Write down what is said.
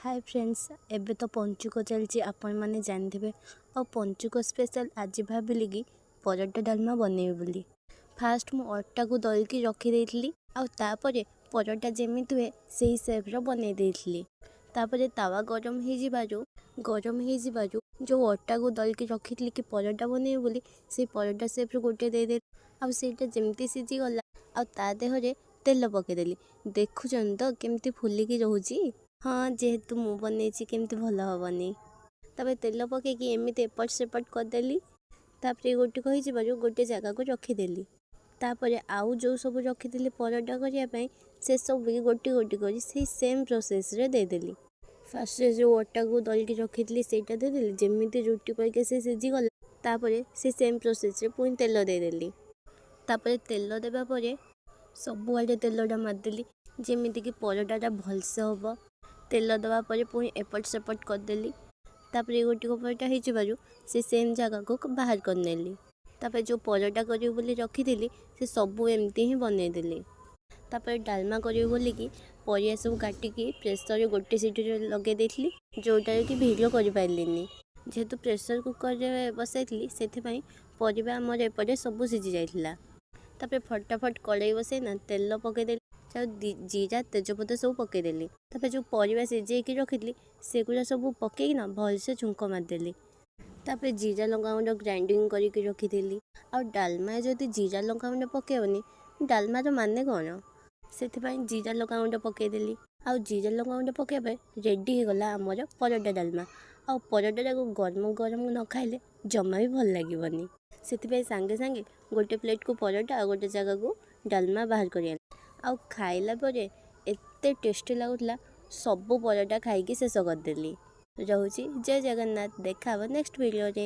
ହାଏ friends, ଏବେ ତ ପଞ୍ଚୁକ ଚାଲିଛି, ଆପଣମାନେ ଜାଣିଥିବେ। ଆଉ ପଞ୍ଚୁକ ସ୍ପେଶାଲ୍ ଆଜି ଭାବିଲି କି ପରଟା ଡାଲମା ବନେଇବି ବୋଲି। ଫାଷ୍ଟ ମୁଁ ଅଟାକୁ ଦଳିକି ରଖିଦେଇଥିଲି ଆଉ ତାପରେ ପରଟା ଯେମିତି ହୁଏ ସେଇ ସେପ୍ର ବନେଇ ଦେଇଥିଲି। ତାପରେ ତାୱା ଗରମ ହେଇଯିବାରୁ ଯେଉଁ ଅଟାକୁ ଦଳିକି ରଖିଥିଲି କି ପରଟା ବନେଇବି ବୋଲି, ସେଇ ପରଟା ସେପ୍ରୁ ଗୋଟେ ଦେଇଦେଲି। ଆଉ ସେଇଟା ଯେମିତି ସିଝିଗଲା ଆଉ ତା ଦେହରେ ତେଲ ପକେଇଦେଲି। ଦେଖୁଛନ୍ତି ତ କେମିତି ଫୁଲିକି ରହୁଛି? ହଁ, ଯେହେତୁ ମୁଁ ବନେଇଛି, କେମିତି ଭଲ ହେବନି? ତାପରେ ତେଲ ପକେଇକି ଏମିତି ଏପଟ ସେପଟ କରିଦେଲି। ତାପରେ ଗୋଟିକ ହେଇଯିବାରୁ ଗୋଟେ ଜାଗାକୁ ରଖିଦେଲି। ତାପରେ ଆଉ ଯେଉଁ ସବୁ ରଖିଥିଲି ପରଟା କରିବା ପାଇଁ, ସେସବୁ ବି ଗୋଟି ଗୋଟି କରି ସେଇ ସେମ୍ ପ୍ରୋସେସ୍ରେ ଦେଇଦେଲି। ଫାଷ୍ଟରେ ଯେଉଁ ଅଟାକୁ ଦଳିକି ରଖିଥିଲି, ସେଇଟା ଦେଇଦେଲି। ଯେମିତି ରୁଟି ପରିକା ସେ ସିଝିଗଲା, ତାପରେ ସେ ସେମ୍ ପ୍ରୋସେସ୍ରେ ପୁଣି ତେଲ ଦେଇଦେଲି। ତାପରେ ତେଲ ଦେବା ପରେ ସବୁଆଡ଼େ ତେଲଟା ମାରିଦେଲି, ଯେମିତିକି ପରଟାଟା ଭଲସେ ହେବ। ତେଲ ଦେବା ପରେ ପୁଣି ଏପଟ ସେପଟ କରିଦେଲି। ତାପରେ ଗୋଟିକ ପରଟା ହେଇଯିବାରୁ ସେ ସେମ୍ ଜାଗାକୁ ବାହାର କରିନେଲି। ତାପରେ ଯେଉଁ ପରଟା କରିବି ବୋଲି ରଖିଥିଲି, ସେ ସବୁ ଏମିତି ହିଁ ବନେଇଦେଲି। ତାପରେ ଡାଲମା କରିବି ବୋଲିକି ପରିବା ସବୁ କାଟିକି ପ୍ରେସରରେ ଗୋଟେ ସିଟିରେ ଲଗେଇ ଦେଇଥିଲି, ଯେଉଁଟାରେ କି ଭିଡ଼ିଓ କରିପାରିଲିନି। ଯେହେତୁ ପ୍ରେସର କୁକରରେ ବସାଇଥିଲି, ସେଥିପାଇଁ ପରିବା ଆମର ଏପଟେ ସବୁ ସିଝି ଯାଇଥିଲା। ତାପରେ ଫଟାଫଟ କଡ଼େଇ ବସେଇ ନା ତେଲ ପକେଇଦେଲି ଆଉ ଜିରା, ତେଜପତ୍ର ସବୁ ପକେଇଦେଲି। ତାପରେ ଯେଉଁ ପରିବା ସିଝେଇକି ରଖିଥିଲି, ସେଗୁଡ଼ା ସବୁ ପକେଇକିନା ଭଲସେ ଛୁଙ୍କ ମାରିଦେଲି। ତାପରେ ଜିରା ଲଙ୍କାଗୁଣ୍ଡ ଗ୍ରାଇଣ୍ଡିଙ୍ଗ କରିକି ରଖିଥିଲି। ଆଉ ଡାଲମା ଯଦି ଜିରା ଲଙ୍କାଗୁଣ୍ଡ ପକେଇବନି, ଡାଲମାର ମାନେ କ'ଣ? ସେଥିପାଇଁ ଜିରା ଲଙ୍କାଗୁଣ୍ଡ ପକେଇଦେଲି। ଆଉ ଜିରା ଲଙ୍କାଗୁଣ୍ଡ ପକେଇବା ପରେ ରେଡ଼ି ହେଇଗଲା ଆମର ପରଟା ଡାଲମା। ଆଉ ପରଟାଟାକୁ ଗରମ ଗରମ ନ ଖାଇଲେ ଜମା ବି ଭଲ ଲାଗିବନି। ସେଥିପାଇଁ ସାଙ୍ଗେ ସାଙ୍ଗେ ଗୋଟେ ପ୍ଲେଟ୍କୁ ପରଟା ଆଉ ଗୋଟେ ଜାଗାକୁ ଡାଲମା ବାହାର କରି ଆଣିଲି। ଆଉ ଖାଇଲା ପରେ ଏତେ ଟେଷ୍ଟି ଲାଗୁଥିଲା, ସବୁ ପରଟା ଖାଇକି ଶେଷ କରିଦେଲି। ରହୁଛି, ଜୟ ଜଗନ୍ନାଥ। ଦେଖା ହେବ ନେକ୍ସଟ ଭିଡ଼ିଓରେ।